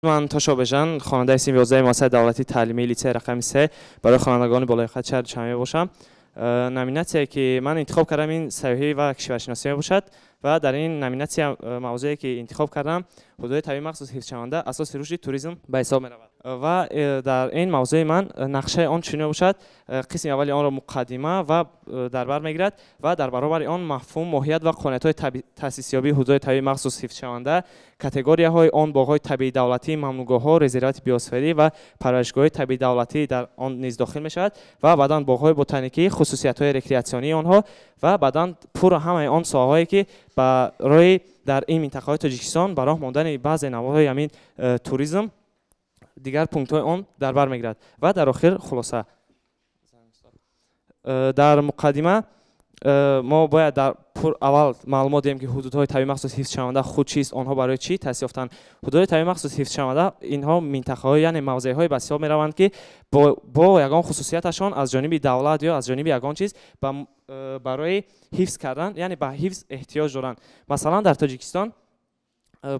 Ман Тошо Бежан, хонандаи синфи 11 муассисаи давлатии таълимии литсеи рақами 3 барои хонандагони болояқат шаҳри Душанбе мебошам. Номинатсияе ки ман интихоб кардам, ин сайёҳӣ ва кишваршиносӣ мебошад ва дар ин номинатсия мавзӯе ки интихоб кардам, ҳудудҳои табиии махсус ҳифзшаванда, асоси рушди туризм ба ҳисоб меравад. Ва дар ин мавзӯи ман нақшаи он чунин мебошад: қисми аввали онро муқаддима ва дар бар мегирад ва дар баробари он мафҳум, моҳият ва қонуниятҳои таъсисёбии ҳудудҳои табиии махсус ҳифзшаванда, категорияҳои он, боғҳои табиии давлатӣ, мамнӯъгоҳҳо, резервати биосферӣ ва парваришгоҳҳои табиии давлатӣ дар он низ дохил мешавад ва баъдан боғҳои ботаникӣ, хусусиятҳои рекреатсионии онҳо ва баъдан пурра ҳамаи он соҳаҳое ки барои дар ин минтақаҳои Тоҷикистон ба роҳ мондани баъзе навъҳои ҳамин туризм дигар пунктҳои он дар бар мегирад ва дар охир хулоса. Дар муқаддима мо бояд дар аввал маълумот диҳем, ки ҳудудҳои табиии махсус ҳифзшаванда худ чист, онҳо барои чӣ таъсис ёфтанд. Ҳудудҳои табиии махсус ҳифзшаванда инҳо минтақаҳо, яъне мавзеъҳое ба ҳисоб мераванд, ки бо ягон хусусияташон аз ҷониби давлат ё аз ҷониби ягон чиз барои ҳифз кардан, яъне ба ҳифз эҳтиёҷ доранд. Масалан, дар Тоҷикистон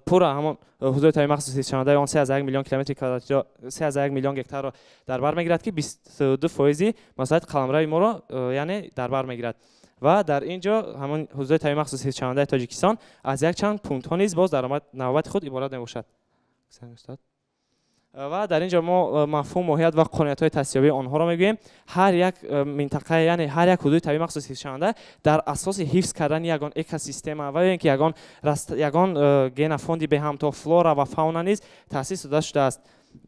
пурра ҳамон ҳудуди табиии махсус ҳифзшавандаи он 3,1 миллион километри квадратиро, 3,1 миллион гектарро дар бар мегирад, ки 22% масоҳати қаламрави моро яъне дар бар мегирад. Ва дар ин ҷо ҳамон ҳудудҳои табиии махсус ҳифзшавандаи Тоҷикистон аз якчанд пунктҳо низ боз дар навбати худ иборат мебошад. Ва дар ин ҷо мо мафҳум, моҳият ва қонуниятҳои таъсисёбии онҳоро мегӯем. Ҳар як минтақа, яъне ҳар як ҳудуди табиии махсус ҳифзшаванда дар асоси ҳифз кардани ягон экосистема ва ё ин ки ягон генофонди беҳамто, флора ва фауна низ таъсис дода шудааст.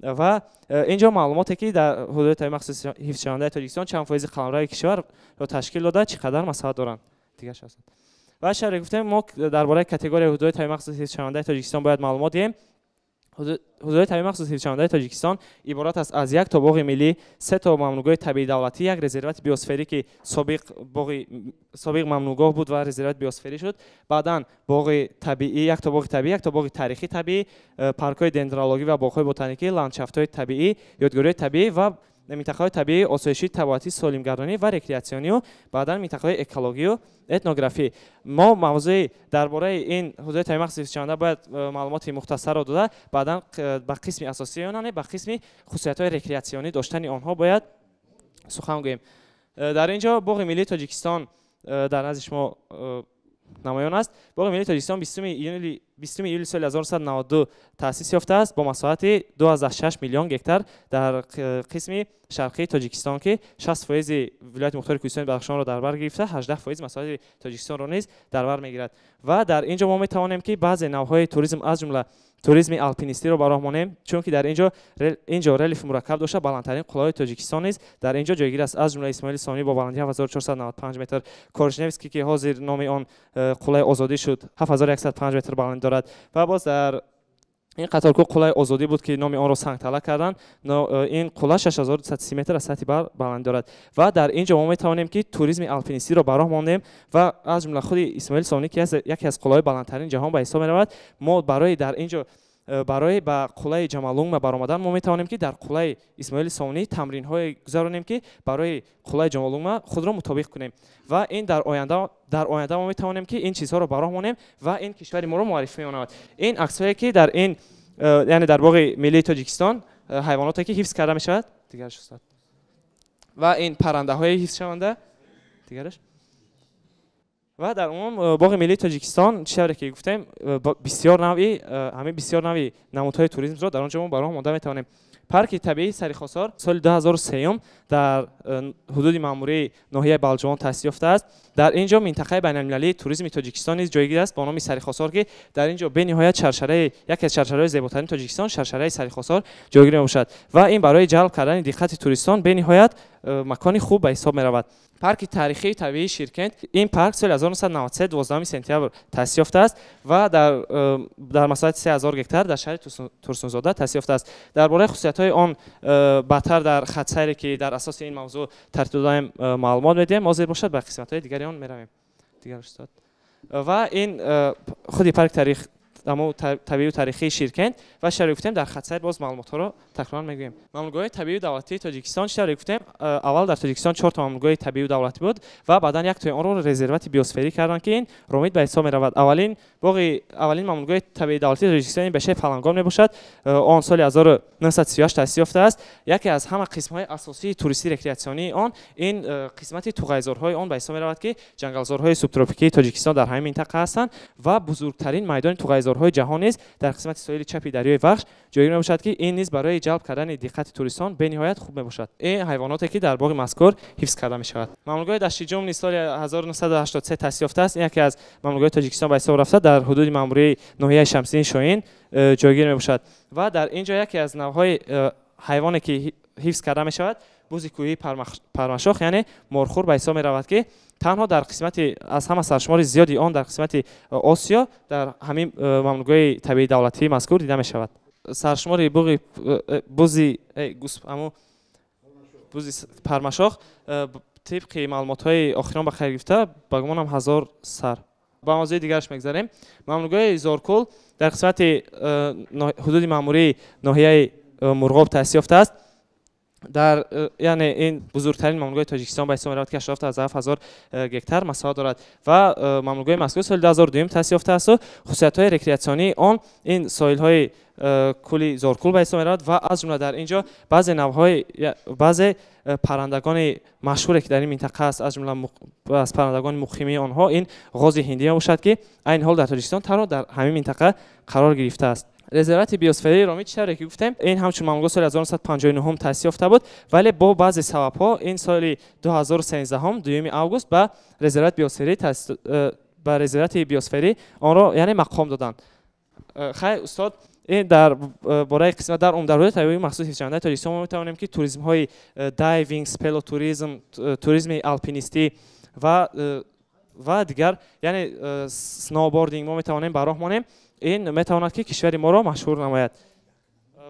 Ва ин ҷо маълумоте, ки дар ҳудуди табиии махсус ҳифзшавандаи Тоҷикистон чанд фоизи қаламрави кишварро ташкил дода, чӣ қадар масоҳат доранд. Дигарш ҳастанд. Ва шаҳре гуфтем, мо дар бораи категорияи ҳудудҳои табиии махсус ҳифзшавандаи Тоҷикистон бояд маълумот диҳем. Ҳудудҳои табиии махсус ҳифзшавандаи Тоҷикистон иборат аст аз як то боғи миллӣ, се то мамнӯъгоҳи табиии давлатӣ, як резервати биосферӣ, ки собиқ мамнӯъгоҳ буд ва резервати биосферӣ шуд, баъдан боғи табиӣ, як то боғи табиӣ, як то боғи таърихӣ табиӣ, паркҳои дендрологӣ ва боғҳои ботаникӣ, ландшафтҳои табиӣ, ёдгориҳои табиӣ ва минтақаҳои табиӣ, осоишӣ, табиатӣ, солимгардонӣ ва рекреатсионию баъдан минтақаҳои экологию этнографӣ. Мо мавзӯи дар бораи ин ҳудудҳои табиии махсус ҳифзшаванда бояд маълумоти мухтасарро дода, баъдан ба қисми асосии он, яъне ба қисми хусусиятҳои рекреатсионӣ доштани онҳо бояд сухан гӯем. Дар ин ҷо боғи миллии Тоҷикистон дар назди шумо намоён аст. Боғи миллии Тоҷикистон 20 июли соли 1992 таъсис ёфтааст бо масоҳати 2,6 миллион гектар дар қисми шарқии Тоҷикистон, ки 60% вилояти мухтори Кӯҳистони Бадахшонро дар бар гирифта, 18% масоҳати Тоҷикистонро низ дар бар мегирад. Ва дар ин ҷо мо метавонем, ки баъзе навъҳои туризм, аз ҷумла туризми алпинистиро ба роҳ монем, чунки дар ин ҷо релефи мураккаб дошта, баландтарин қуллаҳои Тоҷикистон низ дар ин ҷо ҷойгир аст, аз ҷумла Исмоили Сомонӣ бо баландии 7495 метр, Корженевский, ки ҳозир номи он қуллаи Озодӣ шуд, 7105 метр баландӣ дорад. Ва боз дар ин қаторкӯҳ қуллаи Озодӣ буд, ки номи онро Сангтала карданд. Ин қулла 6230 метр аз сатҳи баҳр баландӣ дорад. Ва дар ин ҷо мо метавонем, ки туризми алпинистиро ба роҳ монем ва аз ҷумла худи Исмоили Сомонӣ, ки яке аз қуллаҳои баландтарини ҷаҳон ба ҳисоб меравад. Мо барои дар ин ҷо барои ба қуллаи Ҷамалунгма баромадан мо метавонем, ки дар қуллаи Исмоили Сомонӣ тамринҳое гузаронем, ки барои қуллаи Ҷамалунгма худро мутобиқ кунем. Ва ин дар оянда мо метавонем, ки ин чизҳоро ба роҳ монем ва ин кишвари моро муаррифӣ менамояд. Ин аксҳое, ки дар ин яъне дар боғи миллии Тоҷикистон ҳайвоноте, ки ҳифз карда мешавад, дигараш, устод, ва ин паррандаҳои ҳифзшаванда, дигараш. Ва дар умум боғи миллии Тоҷикистон, чӣ тавре ки гуфтем, бисёр навъи ҳамин бисёр навъи намудҳои туризмро дар он ҷо мо ба роҳ монда метавонем. Парки табиии Сарихосор соли 2003 дар ҳудуди маъмурии ноҳияи Балҷувон таъсис ёфтааст. Дар ин ҷо минтақаи байналмилалии туризми Тоҷикистон низ ҷойгир аст бо номи Сарихосор, ки дар ин ҷо бениҳоят шаршараи, яке аз шаршараҳои зеботарини Тоҷикистон, шаршараи Сарихосор ҷойгир мебошад ва ин барои ҷалб кардани диққати туристон бениҳоят макони хуб ба ҳисоб меравад. Парки таърихии табиии Ширкент. Ин парк соли 1993, 12 сентябр таъсис ёфтааст ва дар масоҳати 3000 гектар дар шаҳри Турсунзода таъсис ёфтааст. Дар бораи хусусиятҳои он баъдтар дар хатсайре, ки дар асоси ин мавзӯъ тартиб додаем, маълумот медиҳем. Ҳозир бошад, ба қисматҳои дигари он меравем. Дигар, устод. Ва ин худи парки таърих табиию таърихии Ширкент ва чӣ тавре гуфтем, дар хатсайр боз маълумотҳоро такроран мегӯем. Мамнӯъгоҳҳои табиию давлатии Тоҷикистон, чӣ тавре гуфтем, аввал дар Тоҷикистон чорта мамнӯъгоҳи табиию давлатӣ буд ва баъдан яктои онро резервати биосферӣ карданд, ки ин Ромит ба ҳисоб меравад. Аввалин боғи, аввалин мамнӯъгоҳи табиии давлатии Тоҷикистон ин бешаи Палангон мебошад. Он соли 1938 таъсис ёфтааст. Яке аз ҳама қисмҳои асосии туристии рекреатсионии он ин қисмати туғайзорҳои он ба ҳисоб меравад, ки ҷангалзорҳои субтропикии Тоҷикистон дар ҳамин минтақа ҳастанд ва бузургтарин майдони туғайзорҳои ҷаҳон низ дар қисмати соҳили чапи дарёи Вахш ҷойгир мебошад, ки ин низ барои ҷалб кардани диққати туристон бениҳоят хуб мебошад. Ин ҳайвоноте, ки дар боғи мазкур ҳифз карда мешавад. Мамнӯъгоҳи Даштиҷум низ соли 1983 таъсис ёфтааст. Ин яке аз мамнӯъгоҳҳои Тоҷикистон ба ҳисоб рафта, дар ҳудуди маъмурии ноҳияи Шамсиддини Шоҳин ҷойгир мебошад ва дар ин ҷо яке аз навъҳои ҳайвоне, ки ҳифз карда мешавад, бузи кӯҳии пармашох, яъне морхӯр ба ҳисоб меравад, ки танҳо дар қисмати аз ҳама саршумори зиёди он дар қисмати Осиё дар ҳамин мамнӯъгоҳи табиии давлатии мазкур дида мешавад. Саршумори буғи бузи аму бузи пармашох тибқи маълумотҳои охирон ба қайд гирифта, ба гумонам, 1000 сар. Ба мавзӯи дигараш мегзарем. Мамнӯъгоҳи Зоркул дар қисмати ҳудуди маъмурии ноҳияи Мурғоб таъсис ёфтааст. Дар яъне ин бузургтарин мамнӯъгоҳи Тоҷикистон ба ҳисоб меравад, ки 87,000 гектар масоҳат дорад ва мамнӯъгоҳи мазкур соли 2002 таъсис ёфтаасту хусусиятҳои рекреатсионии он ин соҳилҳои кӯли Зоркул ба ҳисоб меравад ва аз ҷумла дар ин ҷо баъзе навъҳои, баъзе паррандагони машҳуре, ки дар ин минтақа аст, аз ҷумла аз паррандагони муқимии онҳо ин ғози ҳиндӣ мебошад, ки айни ҳол дар Тоҷикистон танҳо дар ҳамин минтақа қарор гирифтааст. Резервати биосферии Ромит, чӣ тавре ки гуфтем, ин ҳамчун мамнӯъгоҳ соли 1959 таъсис ёфта буд, вале бо баъзе сабабҳо ин соли 2013, 2 август, ба резервати биосферӣ онро, яъне, мақом доданд. Хай, устод, ин дар бораи қисмат дар умдаҳудуди табиии махсус ҳифзшавандаи Тоҷикистон мо метавонем, ки туризмҳои дайвинг, спелеотуризм, туризми алпинистӣ ва дигар, яъне сноубординг, мо метавонем ба роҳ монем. Ин метавонад, ки кишвари моро машҳур намояд.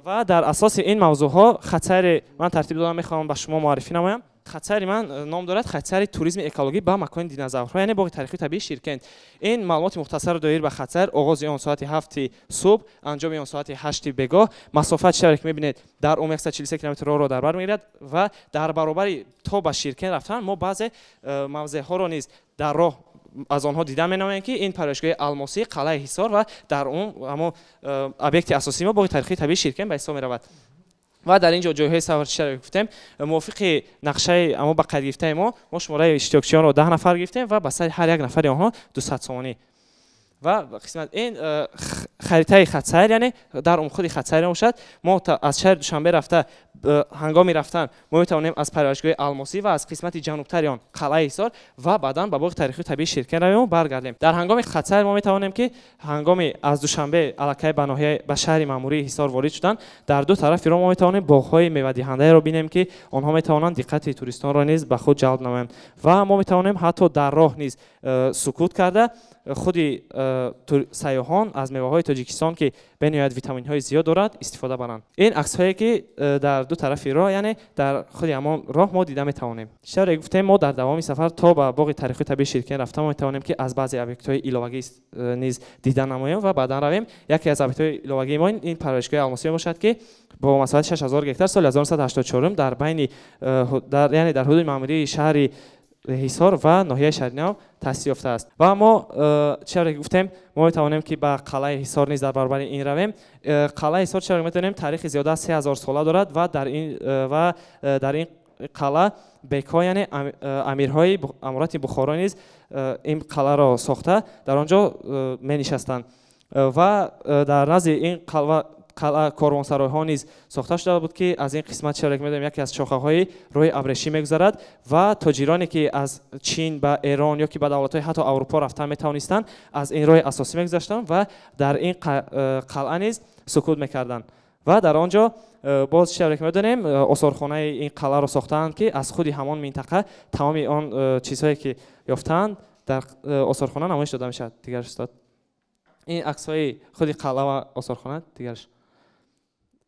Ва дар асоси ин мавзӯъҳо хатсайри ман тартиб додам, мехоҳам ба шумо муаррифӣ намоям. Хатсайри ман ном дорад «Хатсайри туризми экологӣ ба макони динозаврҳо», яъне боғи таърихию табиии Ширкент. Ин маълумоти мухтасарро доир ба хатсайр: оғози он соати 7-и субҳ, анҷоми он соати 8-и бегоҳ, масофат, чӣ тавре ки мебинед, дар умум 143 километр роҳро дар бар мегирад ва дар баробари то ба Ширкент рафтан мо баъзе мавзеъҳоро низ дар роҳ аз онҳо дида менамоем, ки ин парваришгоҳи Алмосӣ, қалъаи Ҳисор ва дар умум ҳамо объекти асосии мо боғи таърихии табиии Ширкент ба ҳисоб меравад. Ва дар ин ҷо ҷойҳои сафар, чӣ тавре гуфтем, мувофиқи нақшаи амо ба қайд гирифтаи мо, мо шумораи иштирокчиёнро 10 нафар гирифтем ва ба сари ҳар як нафари онҳо 200 сомонӣ. Ва қисмат ин харитаи хатсайр, яъне дар умум худи хатсайр мебошад. Мо аз шаҳри Душанбе рафта, ҳангоми рафтан мо метавонем аз парваришгоҳи Алмосӣ ва аз қисмати ҷанубтари он қалъаи Ҳисор ва баъдан ба боғи таърихию табиии Ширкент равем, баргардем. Дар ҳангоми хатсайр мо метавонем, ки ҳангоми аз Душанбе аллакай ба ноҳия, ба шаҳри маъмурии Ҳисор ворид шудан, дар ду тарафи роҳ мо метавонем боғҳои мевадиҳандаеро бинем, ки онҳо метавонанд диққати туристонро низ ба худ ҷалб намоянд. Ва мо метавонем ҳатто дар роҳ низ сукут карда, худи сайёҳон аз меваҳои Тоҷикистон, ки бениҳоят витаминҳои зиёд дорад, истифода баранд. Ин аксҳое, ки дар ду тарафи роҳ, яъне дар худи ҳамон роҳ мо дида метавонем. Чӣ тавре гуфтем, мо дар давоми сафар то ба боғи таърихию табиии Ширкент рафта, мо метавонем, ки аз баъзе объектҳои иловагӣ низ дида намоем ва баъдан равем. Яке аз объектҳои иловагии мо ин парваришгоҳи Алмосӣ мебошад, ки бо масоҳати 6000 гектар соли 1984 дар байни яъне дар ҳудуди маъмурии шаҳри Ҳисор ва ноҳияи Шаҳринав таъсис ёфтааст. Ва мо, чӣ тавре гуфтем, мо метавонем, ки ба қалъаи Ҳисор низ дар баробари ин равем. Қалъаи Ҳисор, чӣ тавре метавонем, таърихи зиёда аз 3000 сола дорад ва дар ин қалъа бекҳо, яъне амирҳои аморати Бухоро низ ин қалъаро сохта, дар он ҷо менишастанд. Ва дар назди ин қалъа корвонсаройҳо низ сохта шуда буд, ки аз ин қисмат, чӣ тавре ки медонем, яке аз шохаҳои роҳи абрешим мегузарад ва тоҷироне, ки аз Чин ба Эрон ё ки ба давлатҳои ҳатто Аврупо рафтан метавонистанд, аз ин роҳи асосӣ мегузаштанд ва дар ин қалъа низ сукут мекарданд. Ва дар он ҷо боз, чӣ тавре ки медонем, осорхонаи ин қалъаро сохтаанд, ки аз худи ҳамон минтақа тамоми он чизҳое, ки ёфтаанд, дар осорхона намоиш дода мешавад. Дигараш, устод, ин аксҳои худи қалъа ва осорхона. Дигараш.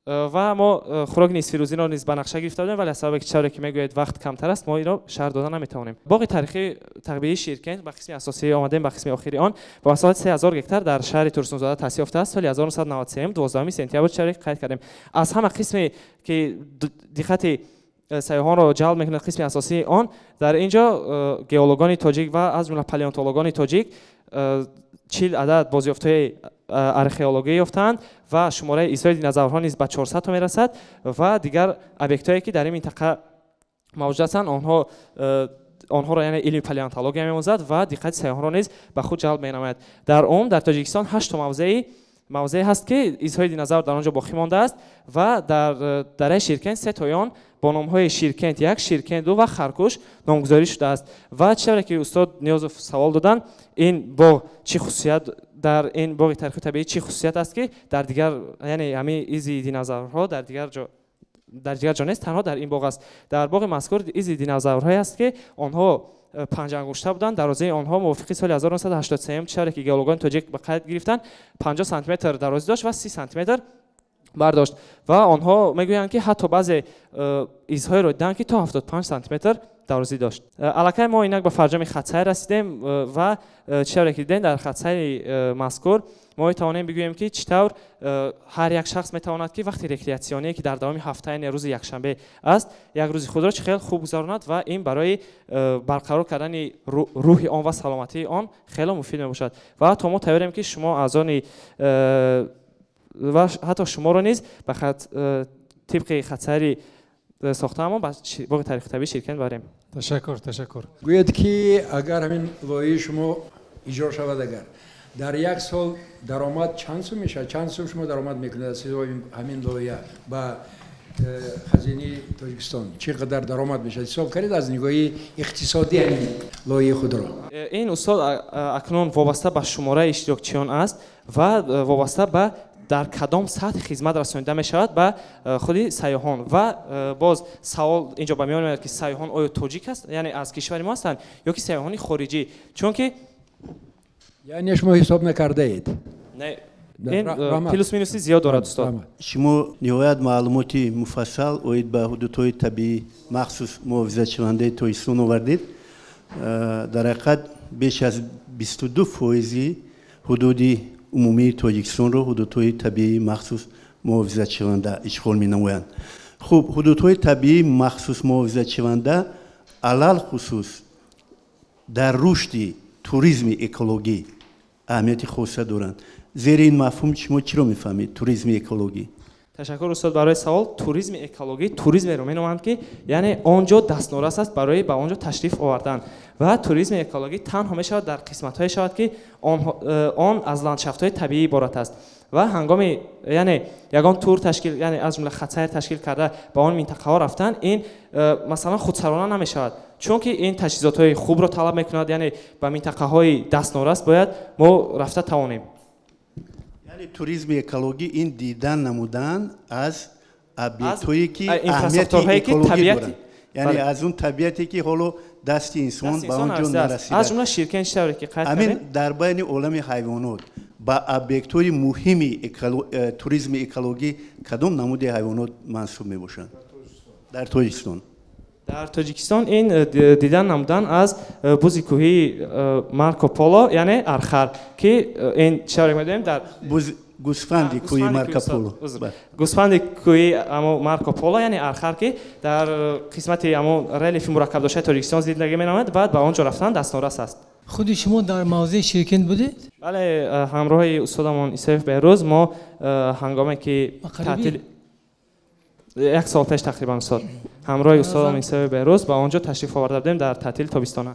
Ва мо хӯроки нисфирӯзиро низ ба нақша гирифта будем, вале аз сабабе ки чавре ки мегӯяд вақт камтар аст, мо инро шарҳ дода наметавонем. Боғи таърихии табиии Ширкент ба қисми асосӣ омадем, ба қисми охири он ба масоҳати 3000 гектар дар шаҳри Турсунзода таъсис ёфтааст. Соли 1993 12 сентябр чавре ки қайд кардем. Аз ҳама қисме ки диққати сайёҳонро ҷалб мекунад, қисми асосии он дар ин ҷо геологони тоҷик ва аз ҷумла палеонтологони тоҷик 40 адад бозёфтҳои археологӣ ёфтаанд ва шумораи изҳои динозаврҳо низ ба 400 то мерасад ва дигар объектҳое ки дар ин минтақа мавҷуд ҳастанд, онҳоро яъне илми палеонтология меомӯзад ва диққати сайёҳонро низ ба худ ҷалб менамояд. Дар умум дар Тоҷикистон 8 то мавзеъ ҳаст ки изҳои динозавр дар он ҷо боқӣ мондааст ва дар дараи Ширкент 3 тои он бо номҳои Ширкент 1, Ширкент 2 ва Харкуш номгузорӣ шудааст. Ва чӣ тавре ки устод Ниёзов савол доданд, ин боғ чӣ хусусият дар ин боғи таърихи табиӣ чӣ хусусият аст ки дар дигар, яъне ҳамин изи динозаврҳо дар дигар ҷо нест, танҳо дар ин боғ аст. Дар боғи мазкур изи динозаврҳое аст ки онҳо панҷангушта буданд, дарозии онҳо мувофиқи соли 1983 чӣ тавре ки геологони тоҷик ба қайд гирифтанд 50 сантиметр дарозӣ дошт ва 30 сантиметр бардошт ва онҳо мегӯянд ки ҳатто баъзе изҳоеро диданд ки то 75 сантиметр дарозӣ дошт. Аллакай мо инак ба фарҷоми хатсайр расидем ва чӣ тавре ки дидем дар хатсайри мазкур мо метавонем бигӯем ки чӣ тавр ҳар як шахс метавонад ки вақти рекреатсионие ки дар давоми ҳафта, яъне рӯзи якшанбе аст, як рӯзи худро чӣ хел хуб гузаронад ва ин барои барқарор кардани рӯҳи он ва саломатии он хело муфид мебошад. Ва ҳатто мо тайёрем ки шумо аз они ва ҳатто шуморо низ ба тибқи хатсайри сохтаамон ба боғи таърихи табиии Ширкент барем. Ташаккур, ташаккур. Гӯяд ки агар ҳамин лоиҳаи шумо иҷро шавад, агар дар як сол даромад чанд сум мешавад? Чанд сум шумо даромад мекунед аз ҳисоби ҳамин лоиҳа ба хазинаи Тоҷикистон? Чӣ қадар даромад мешавад? Ҳисоб кардед аз нигоҳи иқтисодӣ ҳамин лоиҳаи худро? Ин устод акнун вобаста ба шумораи иштирокчиён аст ва вобаста ба дар кадом сатҳ хизмат расонида мешавад ба худи сайёҳон. Ва боз савол инҷо ба миён меояд ки сайёҳон оё тоҷик аст, яъне аз кишвари мо ҳастанд ё ки сайёҳони хориҷӣ? Чунки яъне шумо ҳисоб накардаед? Не, ин плюс минуси зиёд дорад устод. Шумо ниҳоят маълумоти муфассал оид ба ҳудудҳои табиӣ махсус муҳофизатшавандаи Тоҷикистон овардед. Дар ҳақиқат беш аз 22% ҳудуди умумии Тоҷикистонро ҳудудҳои табиии махсус муҳофизатшаванда ишғол менамоянд. Хуб, ҳудудҳои табиии махсус муҳофизатшаванда алалхусус дар рушди туризми экологӣ аҳамияти хоса доранд. Зери ин мафҳум шумо чиро мефаҳмед? Туризми экологӣ. Ташаккур устод барои савол. Туризми экологӣ туризмеро меноманд ки яъне он ҷо дастнорас аст барои ба он ҷо ташриф овардан ва туризми экологӣ танҳо мешавад дар қисматҳое шавад ки он аз ландшафтҳои табиӣ иборат аст ва ҳангоми яъне ягон тур ташкил, яъне аз ҷумла хатсайр ташкил карда ба он минтақаҳо рафтан, ин масалан худсарона намешавад, чунки ин таҷҳизотҳои хубро талаб мекунад, яъне ба минтақаҳои дастнорас бояд мо рафта тавонем. Яъне туризми экологӣ ин дидан намудан аз объектҳое ки аҳамияти экологӣ доранд, яъне аз он табиате ки ҳоло дасти инсон ба он ҷо нарасидааст. Аз ҷумла Ширкент чӣ тавре ки қайд кардем, ҳамин дар байни олами ҳайвонот ба объектҳои муҳими туризми экологӣ кадом намуди ҳайвонот мансуб мебошанд дар Тоҷикистон? Дар Тоҷикистон ин дидан намудан аз бузи кӯҳии Марко Поло, яъне архар, ки ин чӣ тавре медонем дар гӯсфанди кӯҳии Марко Поло, гӯсфанди кӯҳии Марко Поло, яъне архар, ки дар қисмати ҳамон релефи мураккабдоштаи Тоҷикистон зиндагӣ менамояд ва ба он ҷо рафтан дастнорас аст. Худи шумо дар мавзеи Ширкент будед? Бале, ҳамроҳи устодамон Исоев Беҳрӯз мо ҳангоме ки таътил як сол пеш тақрибан устод ҳамроҳи устодам Исоев Беҳрӯз ба он ҷо ташриф оварда будем дар таътили тобистона.